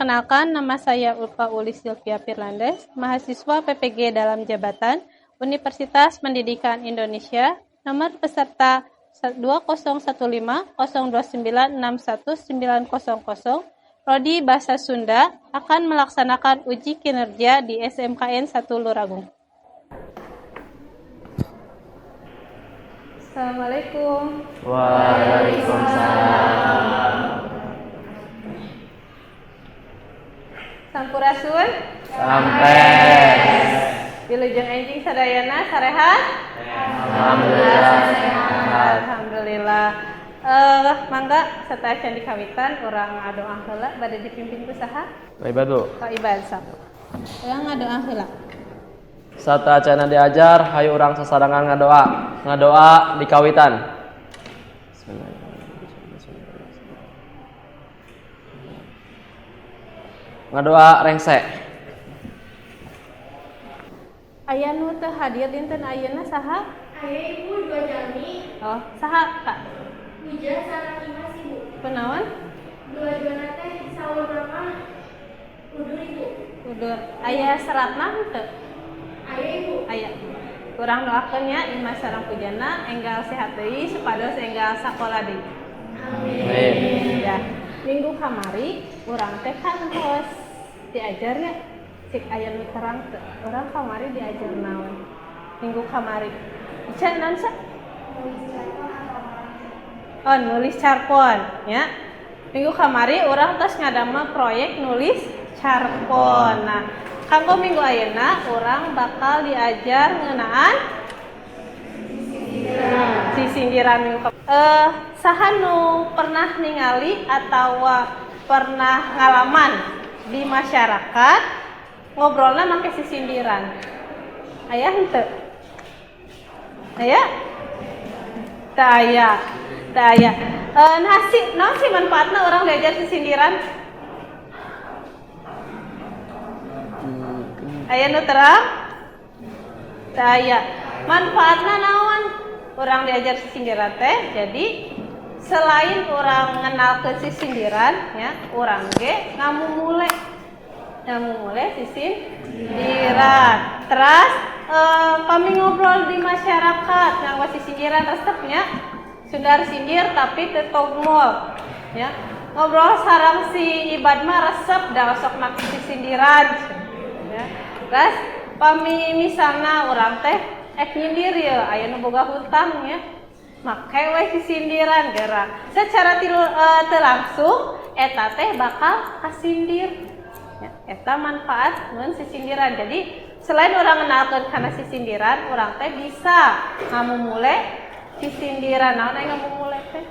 Perkenalkan, nama saya Ulfa Uli Silvia Firlandes, mahasiswa PPG dalam jabatan Universitas Pendidikan Indonesia, nomor peserta 2015 029 61900, Prodi Bahasa Sunda, akan melaksanakan uji kinerja di SMKN 1 Luragung. Assalamualaikum. Waalaikumsalam. Sampurasun. Rampes. Wilujeng enjing sadayana, sarehat? Alhamdulillah sehat. Alhamdulillah. Mangga sateuacan dikawitan urang ngadoa heula, bade dipimpin ku saha? Pak Ibad, Bu. Pak Ibad, sok. Urang ngadoa heula. Sateuacanna diajar, hayu urang sasarengan ngadoa. Ngadoa dikawitan. Bismillahirrahmanirrahim. Ngadoa rengse. Aya nu teu hadir dinten ayeuna, saha? Aya, Ibu, dua jalmi. Oh, saha, Kak? Puja sareng Imas, Ibu. Kunaon? Dua-duana teh saurna mah udur, Ibu. Udur. Aya seratna henteu? Aya, Ibu. Aya. Urang doakeun nya Imas sareng Pujana enggal sehat deui supados enggal sakola deui. Amin. Ya, minggu kamari urang teh kan tos diajarnya, cik aya nu terang teu? Urang kamari diajar naon? Minggu kamari. Ica, naon sa? Oh, nulis carpon ya. Minggu kamari urang tos ngadamel proyek nulis carpon. Nah, kanggo minggu ayeuna urang bakal diajar ngeunaan sisindiran minggu saha nu pernah ningali atau pernah ngalaman di masyarakat ngobrolna make sisindiran? Aya henteu? Aya? Teu aya. Teu aya. Nah sih, naon sih manfaatna urang diajar sisindiran? Aya nu terang? Teu aya. Manfaatna naon? Urang diajar sisindiran teh, jadi selain urang ngenalkeun sisindiran ya, urang ge ngamumule sisindiran. Terus kami ngobrol di masyarakat nganggo sisindiran resep nya, sundar sindir tapi teu togmol ya. Ngobrol sareng si Ibad mah resep da sok make sisindiran ya. Terus pami misalna urang teh ek nyindir ya, aya nu boga hutang ya, make we sisindiran geura secara tilu teu langsung eta teh bakal kasindir ya. Eta manfaat mun sisindiran. Jadi selain urang ngenalkeun kana sisindiran, urang teh bisa ngamumule sisindiran. Naon aya ngamumule teh?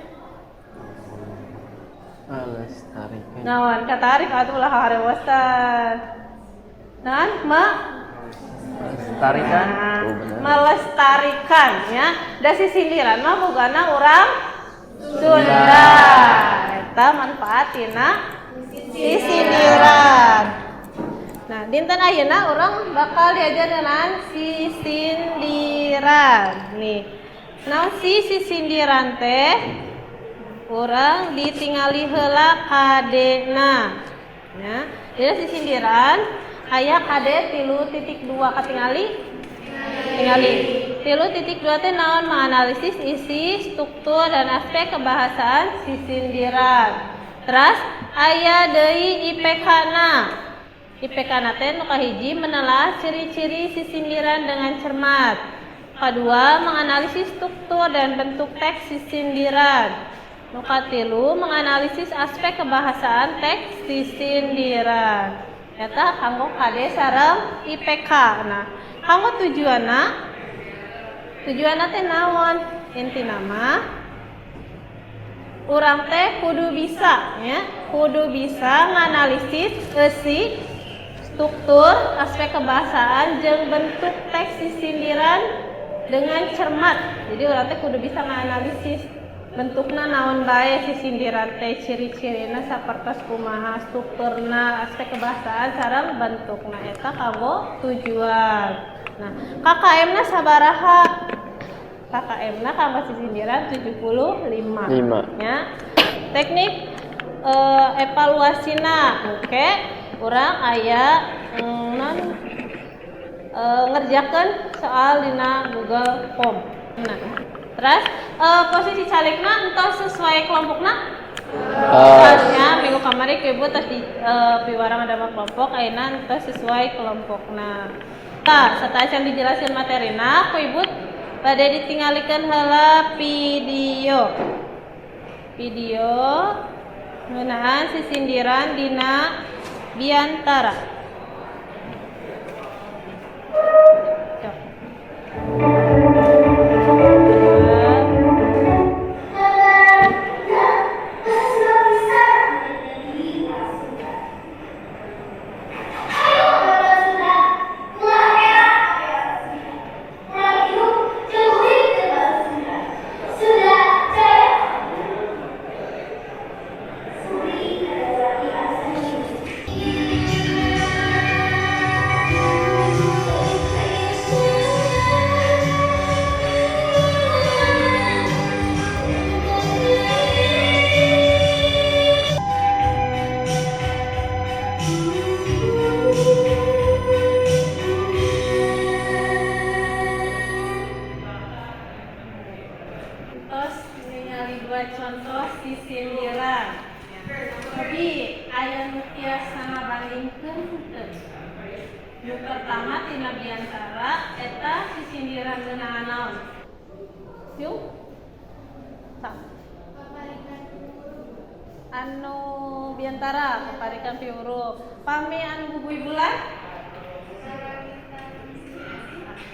Melestarikan. Naon katarik atuh, ulah harewosan. Naon ma? Melestarikan. Nah, Oh, bener. Melestarikan ya. Da sisindiran mah bogana urang Sunda. Eta manfaat tina sisindiran. Nah, dinten ayeuna urang bakal diajar dengan sisindiran. Nih. Naon sih sisindiran teh? Urang ditingali heula KD-na. Ya. Jadi sisindiran aya KD 3.2, katingali? Tingali. 3.2 teh naon? Menganalisis isi, struktur, dan aspek kebahasaan sisindiran. Terus aya deui IPK-na. IPK-na teh nu kahiji, menelaah ciri-ciri sisindiran dengan cermat. Kedua, menganalisis struktur dan bentuk teks sisindiran. Nu katilu, menganalisis aspek kebahasaan teks sisindiran. Eta kanggo KD sareng IPK. Nah, kanggo tujuanna, tujuanna teh naon? Intina mah urang teh kudu bisa ya, kudu bisa nganalisis eusi, struktur, aspek kebahasaan jeung bentuk teks sisindiran dengan cermat. Jadi urang teh kudu bisa nganalisis bentukna naon bae sisindiran teh, ciri-cirina sapertos kumaha, strukturna, aspek kebahasaan sareng bentukna. Eta kanggo tujuan. Nah, KKM na sabaraha? KKM na kanggo sisindiran 75. Lima. Ya. Teknik Evaluasina oke, urang aya non ngerjakan soal dina Google Form. Nah, terus posisi calikna entos sesuai kelompokna? Nya minggu kamari ke ibu tos di piwarang ada kelompok, ayeuna entos sesuai kelompokna. Tah, setelah can dijelasin materina ku ibu, bade ditinggalikeun heula video. Video ngeunaan sisindiran dina biantara. Cok. Terus ningali dua contoh sisindiran. Tapi aya nu tiasa ngabandingkeun henteu? Nu pertama tina biantara eta sisindiran ngeunaan naon? Yuk. Sok. Anu biantara paparikan piwuruh. Pami anu bubuy bulan?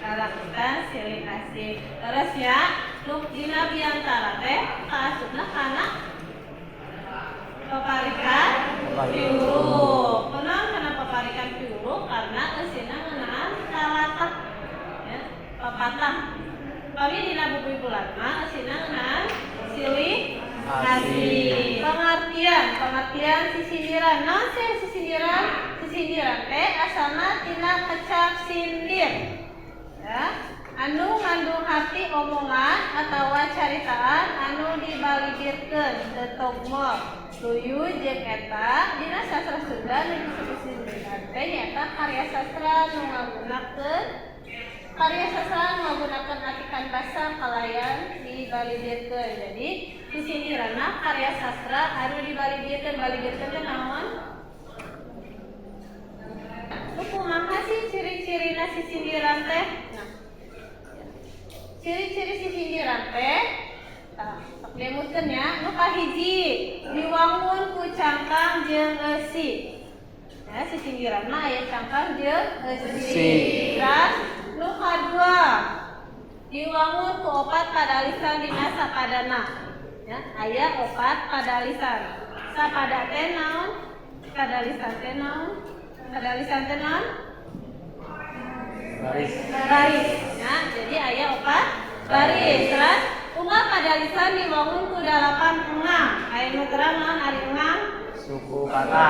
Rarakitan silih asih. Terus ya, nu dina biantara teh kaasupna kana paparikan piwuruh. Kunaon kana paparikan piwuruh? Karena eusina ngeunaan talatah. Ya, papatah. Pami dina bubuy bulan mah eusina ngeunaan silih asih. Pengertian, pengertian sisindiran. Naon sih sisindiran? Sisindiran teh asalna tina kecap sindir. Ya, anu ngandung arti omongan atawa caritaan anu dibaligirkeun teu togmol. Luyu jeung eta dina sastra Sunda nu disebut sisindiran teh nyaeta karya sastra nu ngagunakeun atikan basa kalayan dibaligirkeun. Jadi sisindiranna karya sastra anu dibaligirkeun. Baligirkeun teh naon? Nu kumaha sih ciri-cirina sisindiran teh? Nah, ciri-ciri sisindiran teh, tah, sok diemutkeun ya. Nu kahiji, diwangun ku cangkang jeung eusi. Ya, sisindiran mah aya cangkang jeung eusi. Eusi. Terus nu kadua, diwangun ku opat padalisan dina sapadana. Ya, aya opat padalisan. Sapada teh naon? Padalisan teh naon? Padalisan teh naon? Baris. Baris. Ya, jadi aya opat baris. Terus unggal padalisan diwangun ku dalapan engang. Aya nu terang naon ari engang? Suku kata.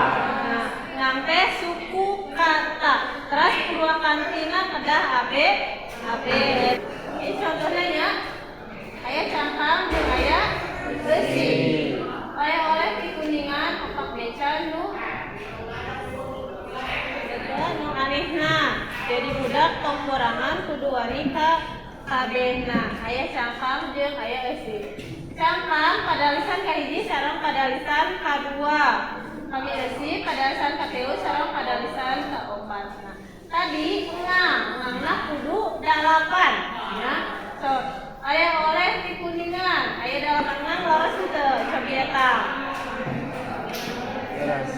Nah, engang teh suku kata. Terus purwakantina kedah AB AB. Ini contohnya ya. Aya cangkang jeung aya eusi. Aya oleh ti Kuningan opak beca nu nu anehna. Jadi budak tong borangan kudu wani ka kabehna. Aya cangkang jeung aya eusi. Cangkang padalisan kahiji sareng padalisan kadua. Kami eusi padalisan katilu sareng padalisan kaopat. Nah, tadi engang, engangna kudu dalapan ya. So, aya oleh ti Kuningan, aya dalapan engang leres henteu? Cobi eta. Leres.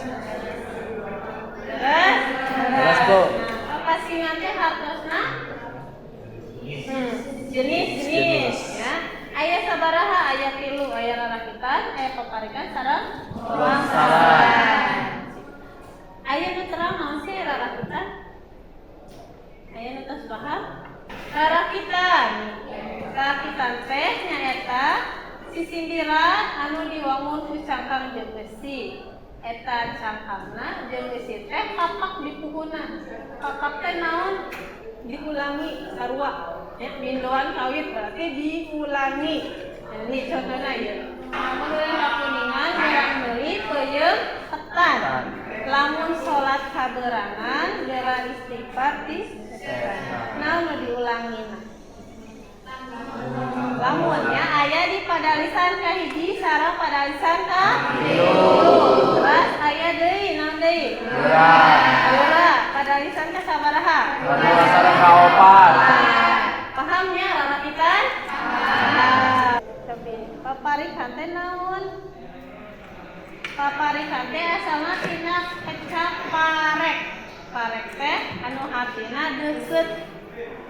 Leres? Leres, Bu. Nah, papasingan teh hartosna jenis-jenis ya. Aya sabaraha? Aya tilu, aya rarakitan, aya paparikan sareng wangsalan. Aya nu terang naon sih rarakitan? Aya nu tos paham? Rarakitan. Rarakitan teh nyaeta sisindiran anu diwangun ku cangkang jeung besi. Eta cangkangna jeung besi teh kapak di puhuna. Kapak teh naon? Diulangi sarua. Ya, mindoan kawit berarti diulangi. Nah, ini contohnya ya. Lamun ulin ka Kuningan geura meuli peuyeum ketan. Lamun salat kabeurangan geura istighfar ti setan. Naon nu diulangina? Lamunnya aya di padalisan kahiji sareng padalisan ka tilu. Terus aya deui, naon deui? Geura. Geura, padalisan ka sabaraha? Kadua sareng kaopat. Nah, pahamnya rarakitan? Paham. Cobi, paparikan teh naon? Paparikan teh asalna tina kecap parek. Parek teh anu artina deukeut.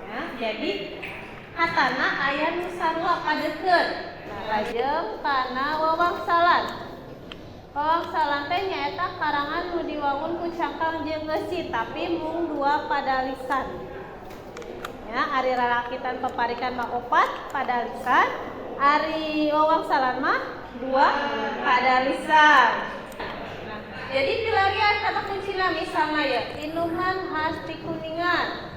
Ya, jadi katana aya nu sarua kadeukeut. Nah, lajeng kana wawangsalan. Wawangsalan teh nyaeta karangan nu diwangun ku cangkang jeung eusi tapi mung dua padalisan. Ya, ari rarakitan paparikan mah opat padalisan, ari wawangsalan mah dua padalisan. Nah, jadi pilarian kata kuncina misalnya ya, inuman khas ti Kuningan.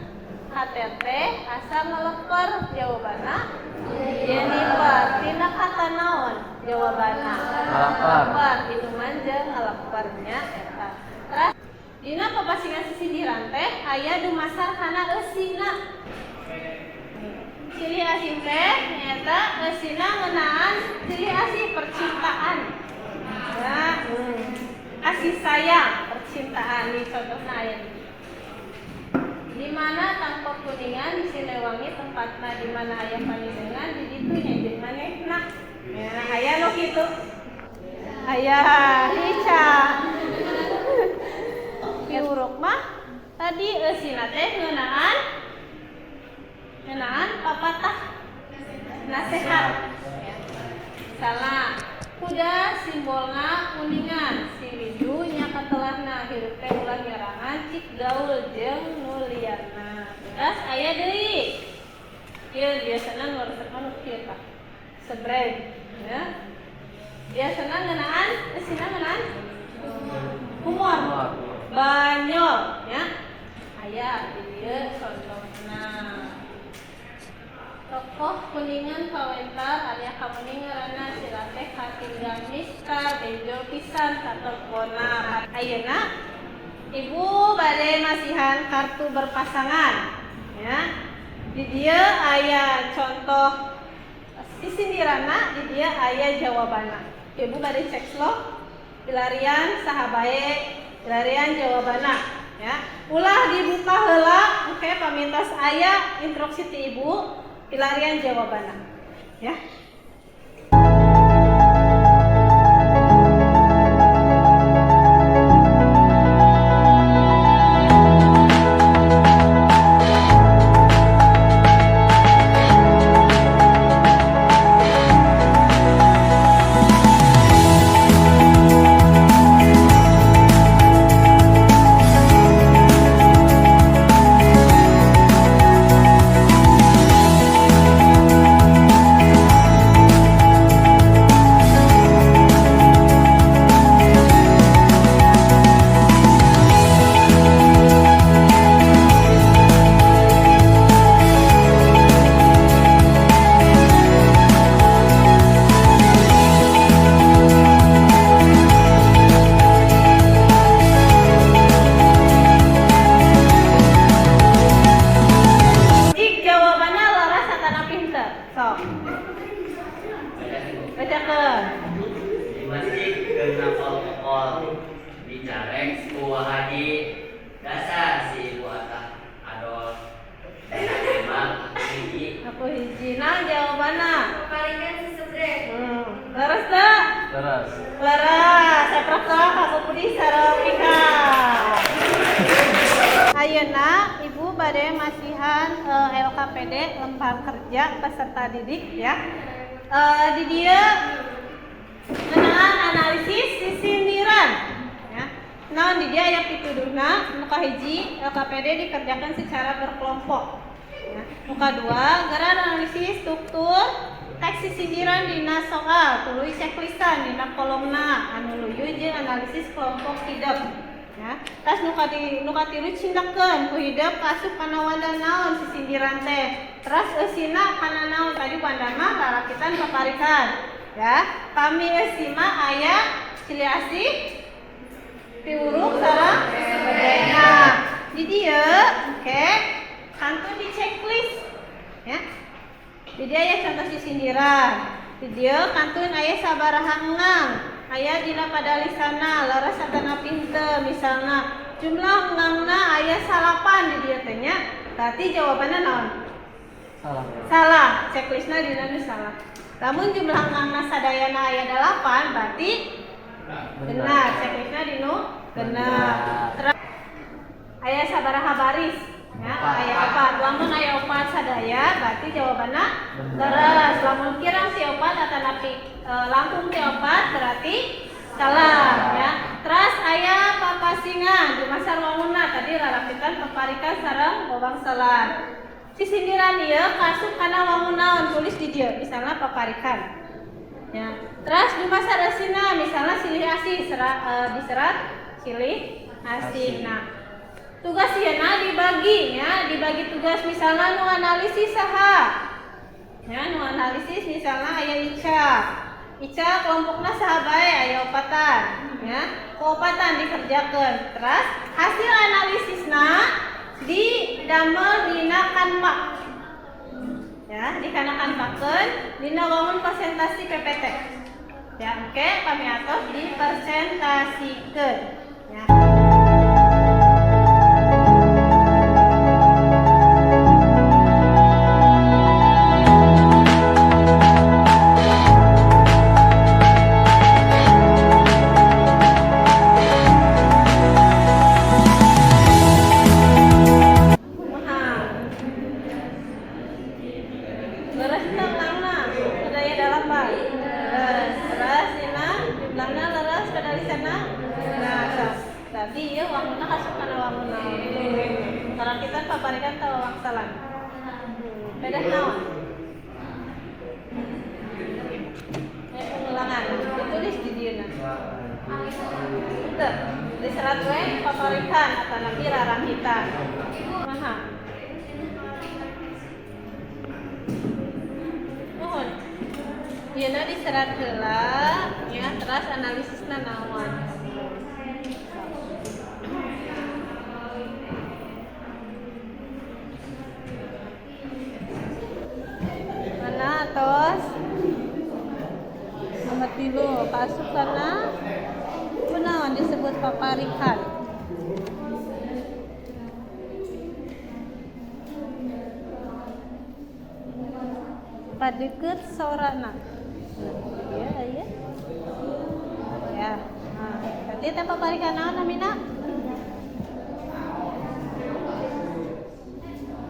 HTT asa ngaleper, jawabanna Jennifer. Tina kata naon jawabanna? Ngaleper. Inuman jeung ngalepernya eta. Terus dina papasingan sisindiran teh aya dumasar kana eusina. Silih asih teh nyaeta eusina ngeunaan silih asih percintaan. Nah, kasih sayang, percintaan nih contohna aya di di mana tangkop Kuningan di Siliwangi tempatna di mana aya panjenengan di ditu nya jeung manehna. Ya, aya nu kitu. Aya rica. Piuruk mah tadi eusina teh ngeunaan ngeunaan papatah nasehat. Ya. Salah. Kuda simbolna Kuningan, si Windu nya katelahna hirup teh ulah nyerangan cik gaul jeung nu liarna. Terus aya deui. Ieu biasana nu resep mah nu kieu tah. Sebrek, ya. Biasana ngeunaan, eusina ngeunaan humor. Banyol, ya. Aya di dieu contohna. Tokoh Kuningan kawentar aya kamuning ngaranna sila teh katinggal mistar benjol pisan katokona. Ayeuna Ibu bade masihan kartu berpasangan, ya. Di dieu aya contoh sisindirana, di dieu aya jawabanna. Ibu bade cek slow pilarian saha bae, pilarian jawabanna, ya. Ulah dibuka heula, oke, pamintos aya instruksi ti Ibu, pilarian jawabanna, ya. Cik jawabanna leres atanapi henteu? Sok. Bacakeun. Di masjid keur ngapol-ngapol dicarek ku Wa Haji, dasar si ibu atah adol. Emang aku hiji. Aku hiji. Nah, jawabanna. Paparikan si sebrek. Leres teu? Leres. Leres. Saprak tolak aku pudi sareng pika. Ayeuna Ibu bade masihan LKPD lembar kerja peserta didik, ya. Di dieu ngeunaan analisis sisindiran, ya. Naon di dieu aya pituduhna, nu kahiji LKPD dikerjakan secara berkelompok. Ya. Nu kadua, geran analisis struktur teks sisindiran dina soal, tuluy checklistan dina kolomna anu luyu jeung analisis kelompok hidep. Ya, tas nu kati nu katilu cindakeun ku hidep asup kana wanda naon sisindiran teh. Teras eusina kana naon, tadi wanda mah rarakitan paparikan. Ya, pami eusi mah aya silih asih, piwuruk sareng bedeg. Nah, di dieu oke, kantun di checklist ya. Di dieu aya contoh sisindiran. Di dieu kantun aya sabaraha engang, aya dina padalisana leres atanapi henteu. Misalna jumlah engangna aya 9 di dieu teh nya. Berarti jawabannya naon? Salah. Salah, checklistna dina nu salah. Lamun jumlah engangna sadayana aya 8 berarti benar, checklistna dinu benar. Terus aya sabaraha baris? Ya, aya 4. Lamun aya 4 sadaya berarti jawabanna leres. Lamun kirang ti 4 atanapi langkung ti 4 berarti salah ya. Terus aya papasingan dumasar wanguna tadi rarapitan, paparikan sareng wawangsalan. Sisindiran ieu kaasup kana wangun naon, tulis di dieu, misalnya paparikan. Ya. Terus dumasar eusina, misalnya silih asih diserat silih asih. Nah, tugas ieuna dibagi ya, dibagi tugas, misalnya nu analisis saha. Ya, nu analisis misalnya aya Ica. Ica kelompokna saha bae, aya opatan ya. Ku opatan dikerjakeun. Terus hasil analisisna didamel dina Canva. Ya, dikana Canvakeun dina wangun presentasi PPT. Ya, oke, pami atos dipresentasikeun. Ya. Kumaha? Leres teu engangna? Sadaya 8. Leres. Leres dina jumlahna leres padalisana. Nah, sok. Berarti ieu wanguna asup kana wangun naon? Rarapitan, paparikan atawa wangsalan? Beda naon? Ya, pengulangan. Ditulis di dieu. Henteu. Diserat we paparikan atanapi rarampitan. Kumaha? Mohon. Ieuna diserat heula ya, terus analisisna naon? Mana tos? Nomor 3, kaasup kana kunaon disebut paparikan? Padeukeut sorana. Iya, iya. Ya. Nah, berarti teh paparikan naon namina?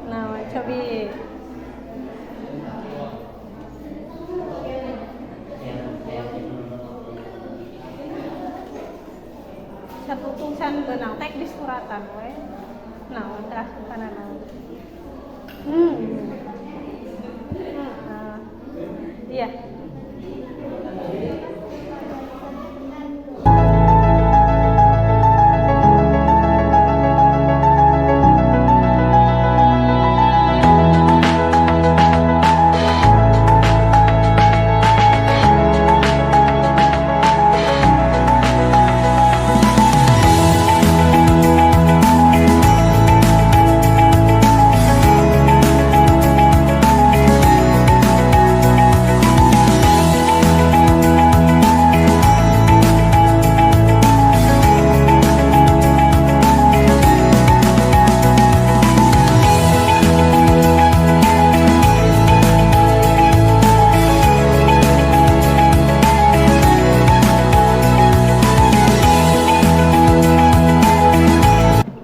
Nah, cobi. Saputung can beunang tek di suratan we. Naon teh asup kana naon? Nah, iya.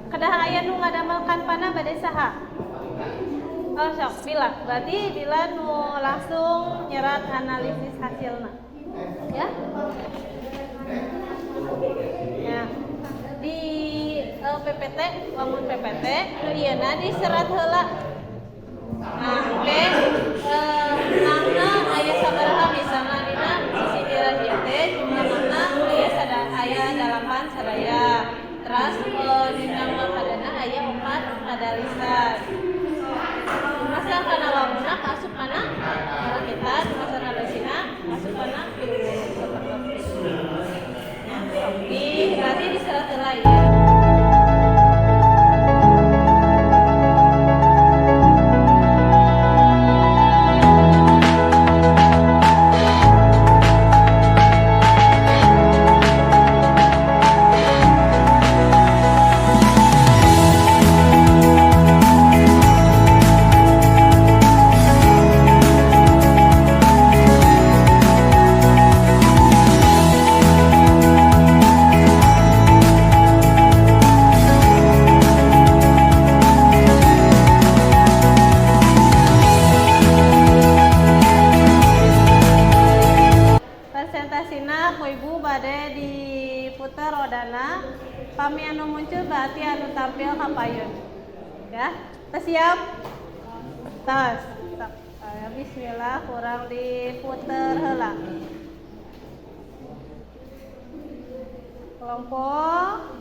Kedah aya nu ngadamel Canvana bade saha? Oh sok, Bila. Berarti Bila nu langsung nyerat analisis hasilna. Ya? Ya. Di PPT, wangun PPT, nu ieuna diserat heula. Nah, oke. Engangna aya sabaraha, misalna dina sisindiran ieu teh jumlah engangna aya 8 sadaya. Terus dina padana aya 4 padalisan. Dumasar kana wanguna kaasup kana kita, dumasar kana eusina kaasup kana. Payun. Ya, kita siap? Tos. Sok. Bismillah, kurang diputer heula. Kelompok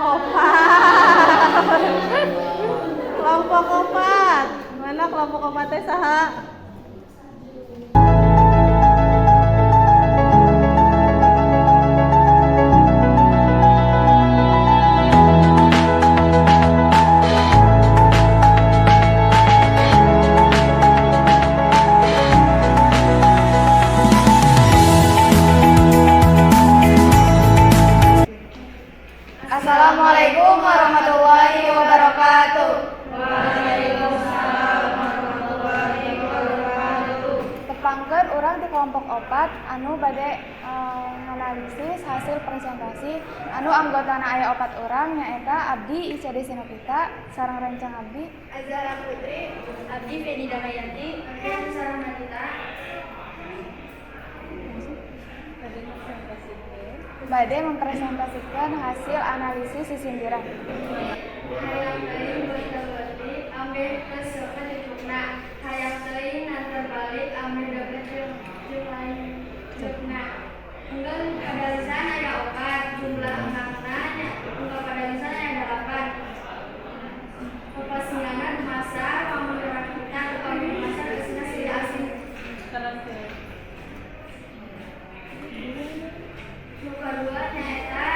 opat. Kelompok opat. Mana kelompok opat teh saha? Assalamualaikum warahmatullahi wabarakatuh. Tepangkeun urang di kelompok opat anu bade nganalisis hasil presentasi anu anggotana aya opat urang, nyaeta Abdi Ica Desinopita sareng rencang abdi Azhara Putri, Abdi Feni Damayanti, Abdi Sarah Manita. Bade mempresentasikan hasil analisis sisindiran. Hayang teuing beuteung ambeh keuseupeun cucukna. Hayang teuing nganter balik ambeh deket jeung lanceukna. Unggal padalisan aya opat, jumlah enggangna nya unggal padalisan aya dalapan. Papasinganna dumasar wangun rakitan, upami dumasar eusina silih asih. Terus ya. Nu kadua nyaeta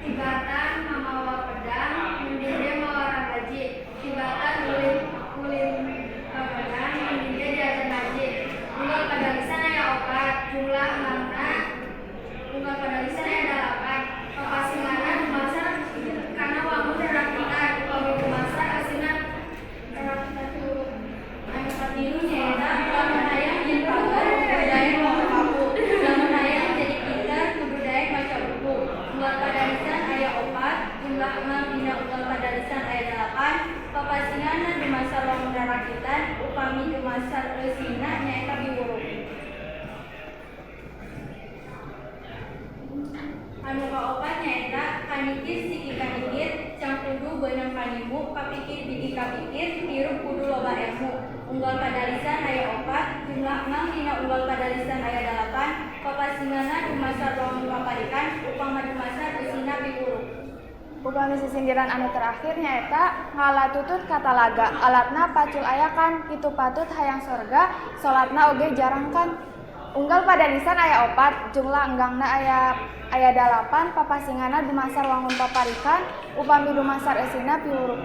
tibatan mamawa pedang, mending mawa ragaji. Tibatan ulin ka pedang, mending diajar ngaji. Unggal padalisan aya opat, jumlah enggangna unggal padalisan aya dalapan. Papasinganna dumasar kana wangun rakitan, upami dumasar eusina rakitan turun. Anu katilu nyaeta lamun hayang nyieun pager kudu daek mawa paku. Lamun hayang jadi pinter kudu daek maca buku. Unggal padalisan aya opat, jumlah enggang dina unggal padalisan aya dalapan. Papasinganna dumasar wangun rakitan, upami dumasar eusina nyaeta piwuruk. Anu kaopat nyaeta kanikir siki kanikir, can kudu beunang panimbu, kapikir bigi kapikir, hirup kudu loba ilmu. Unggal padalisan aya opat, jumlah engang dina unggal padalisan aya dalapan. Papasinganna dumasar wangun paparikan, upama dumasar eusina piwuruk. Upami sisindiran anu terakhir nyaeta ngala tutut ka talaga, alatna pacul ayakan, kitu patut hayang sorga, salatna oge jarangkan. Unggal padalisan aya opat, jumlah enggangna aya dalapan. Papasinganna dumasar wangun paparikan, upami dumasar eusina piwuruk.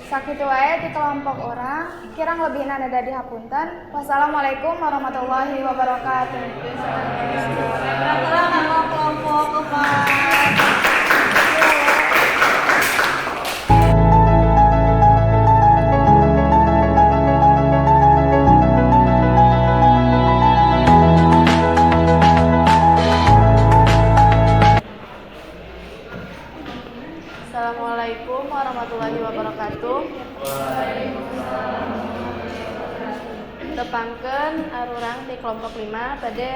Sakitu wae ti kelompok urang, kirang lebihna neda dihapunten. Wassalamualaikum warahmatullahi wabarakatuh. Berapa kanggo kelompok opat? Assalamualaikum warahmatullahi wabarakatuh. Tepangkeun arurang ti kelompok 5 bade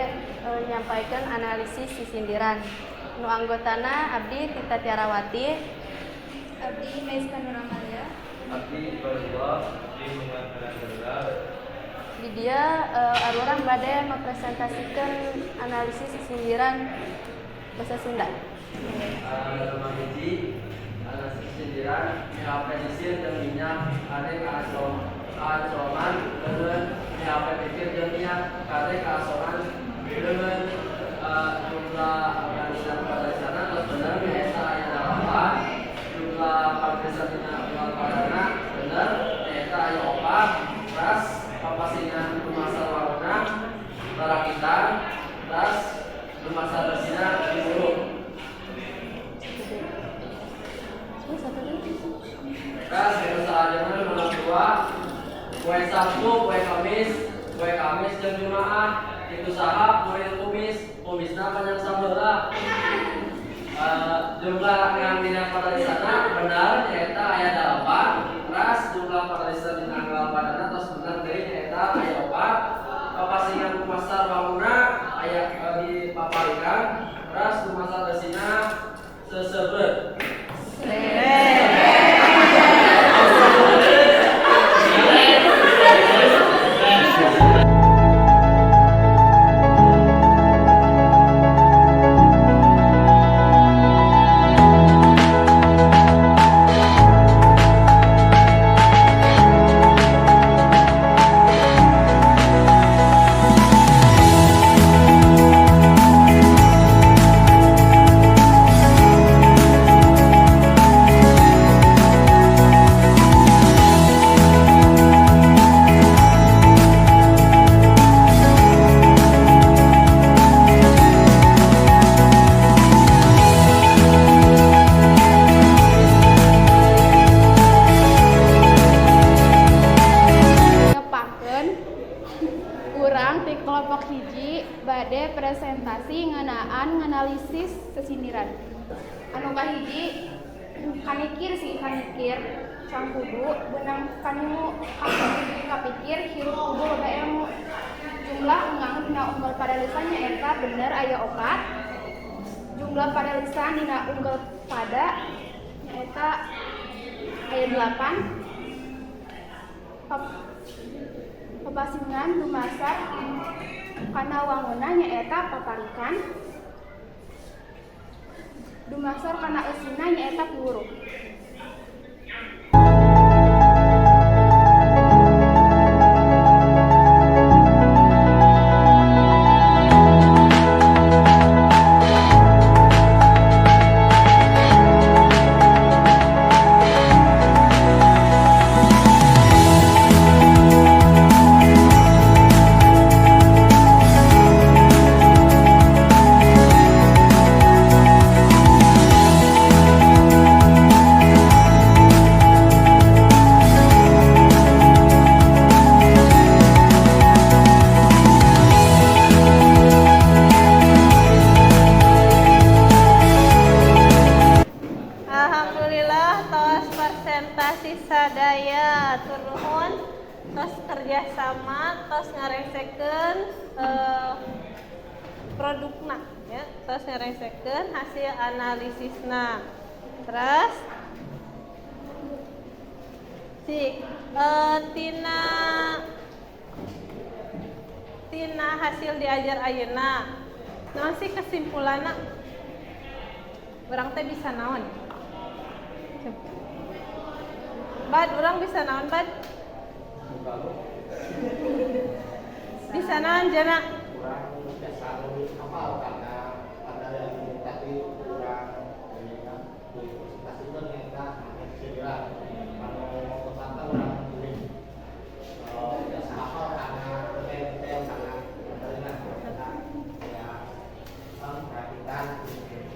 nyampaikan analisis sisindiran. Nu anggotana Abdi Tita Tiarawati, Abdi Meiska Nuramalia. Abdi Barullah, Abdi Muhammad. Di dieu arurang bade mempresentasikan analisis sisindiran bahasa Sunda. Nama hiji analisis sindiran mihape sisir jeung minyak kade kaacoman leungeun, mihape pikir jeung niat kade kaasoman leungeun. Jumlah dina padalisana tos bener nyaeta aya dalapan, jumlah padalisan dina unggal padana bener nyaeta aya opat, ras papasingan dumasar warna rakitan, ras dumasar eusina piwuruk. Ras itu salajengna nomor dua, poe Sabtu, poe Kamis jeung Jumaah, itu saha kuring kumis, kumisna panjang sabelah. Jumlah ngan dina padalisana bener nyaeta aya dalapan, ras jumlah padalisan dina unggal padana tos bener deui nyaeta aya opat. Papasingan dumasar wanguna aya di paparikan, ras dumasar eusina. Kahiji, kanikir sih kanikir cangkudu benang kanimu kapikir hirup kudu loba ilmu. Jumlah engang dina unggal padalisan nyaeta bener aya 4. Jumlah padalisan dina unggal pada nyaeta aya 8. Papasingan dumasar kana wangunna nyaeta paparikan. Dumasar kana eusina nyaeta piwuruh. Alhamdulillah tos presentasi sadaya, turun tos kerjasama, tos ngarengsekeun produkna ya, tos ngarengsekeun hasil analisisna. Terus si tina tina hasil diajar ayeuna, naon sih kesimpulanna? Urang teh bisa naon? Bad, urang bisa naon, Bad? Bisa naon, Jana? Kurang bisa lebih hafal karena pada yang tadi kurang ini kan di presentasi kan ternyata hanya sindiran kalau peserta kurang ini biasa hafal karena detail-detail sangat materinya karena ya perhatikan kayak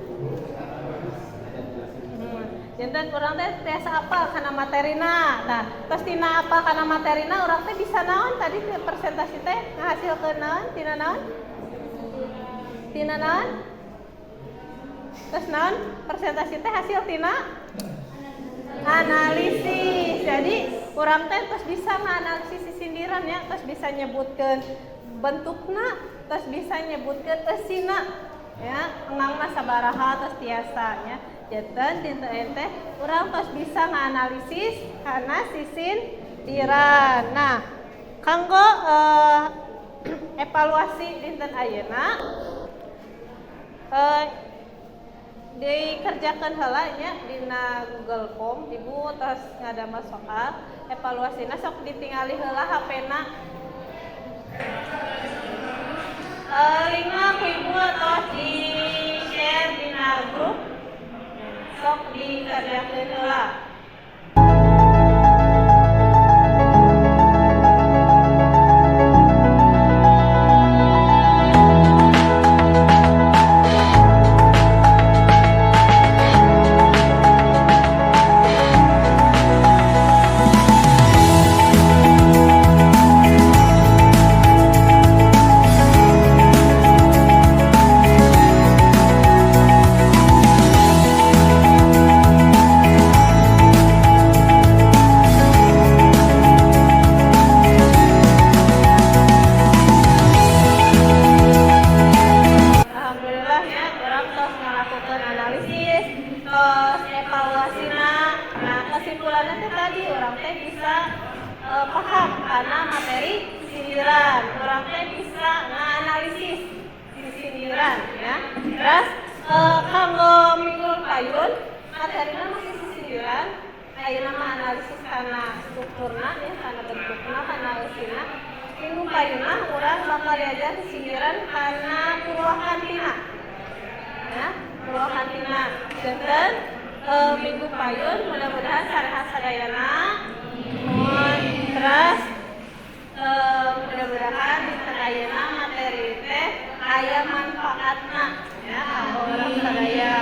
dulu ada jelasin. Janten urang teh tiasa apal kana materina. Nah, terus tina apal kana materina urang teh bisa naon tadi presentasi teh ngahasilkeun naon? Tina naon? Tina naon? Terus naon? Presentasi teh hasil tina analisis. Jadi urang teh terus bisa nganalisis sindiran ya, terus bisa nyebutkeun bentukna, terus bisa nyebutkeun eusina ya, engang mah sabaraha terus tiasa ya. Janten dinten teh urang tos bisa nganalisis kana sisindiran. Nah, kanggo evaluasi dinten ayeuna dikerjakan heula nya dina Google Form. Ibu tos ngadamel soal evaluasina, sok ditingali heula HP-na. Linkna ku ibu tos di share dina grup, sok dikerjakeun heula. Alhamdulillah ya, urang tos ngalakukeun analisis, tos evaluasina. Nah, kesimpulannya teh tadi urang teh bisa paham karena materi sindiran. Urang teh bisa nganalisis sindiran ya. Terus kanggo minggu payun materina masih sindiran. Ayeuna mah analisis kana strukturna ya, kana bentukna, kana eusina. Minggu payuna urang bakal diajar sindiran kana purwakantina. Ya, purwakantina. Janten minggu payun mudah-mudahan sarehat sadayana. Mohon terus mudah-mudahan dinten ayeuna materi teh aya manfaatna ya kanggo urang sadaya.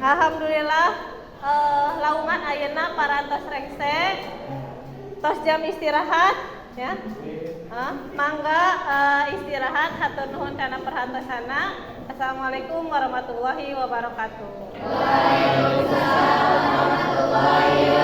Alhamdulillah laungan ayeuna parantos rengse, tos jam istirahat ya. Hah? Mangga istirahat, hatur nuhun kana perhatosanna. Assalamualaikum warahmatullahi wabarakatuh. Waalaikumsalam warahmatullahi.